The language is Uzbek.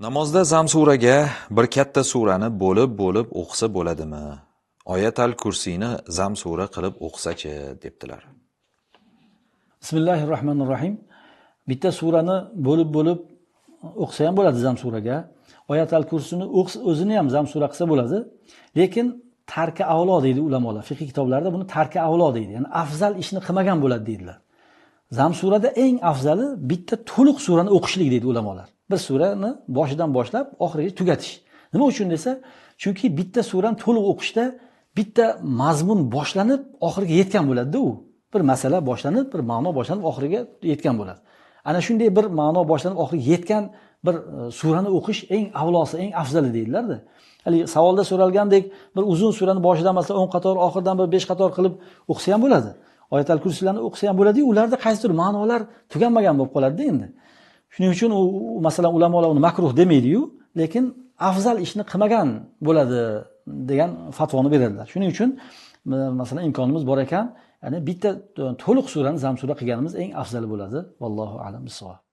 Namozda zamsuraga bir katta surani bo'lib-bo'lib o'qisa bo'ladimi? Oyatal kursiyni zamsura qilib o'qisachi, debdilar. Bismillahirrohmanirrohim. Bitta surani bo'lib-bo'lib o'qisa ham bo'ladi zamsuraga. Oyatal kursini o'zini ham zamsura qilsa bo'ladi. Lekin tarki avlo deydi ulamolar. Fiqh kitoblarida buni tarki avlo deydi. Ya'ni afzal ishni qilmagan bo'ladi deydilar. Zamsurada eng afzali bitta to'liq surani o'qishlik deydi ulamolar. Bir surani boshidan boshlab oxirigacha tugatish. Nima uchun desa, chunki bitta surani to'liq o'qishda bitta mazmun boshlanib oxiriga yetgan bo'ladi-da u. Bir masala boshlanib, bir ma'no boshlanib oxiriga yetgan bo'ladi. Ana shunday bir ma'no boshlanib oxiriga yetgan bir surani o'qish eng avlosi, eng afzali deydilar-da. Hali savolda so'ralgandek bir uzun surani boshidan masalan 10 qator, oxiridan bir 5 qator qilib o'qisa ham bo'ladi. Oyatal kursilarni o'qisa ham bo'ladi-yu, ularda qaysidir ma'nolar tuganmagan bo'lib qoladi-da endi. Shuning uchun u masalan ulamolar uni makruh demaydi-yu, lekin afzal ishni qilmagan bo'ladi degan fatvoni beradilar. Shuning uchun masalan imkonimiz bor ekan, ya'ni bitta to'liq surani zamsura qilganimiz eng afzali bo'ladi. Vallohu a'lam bissavob.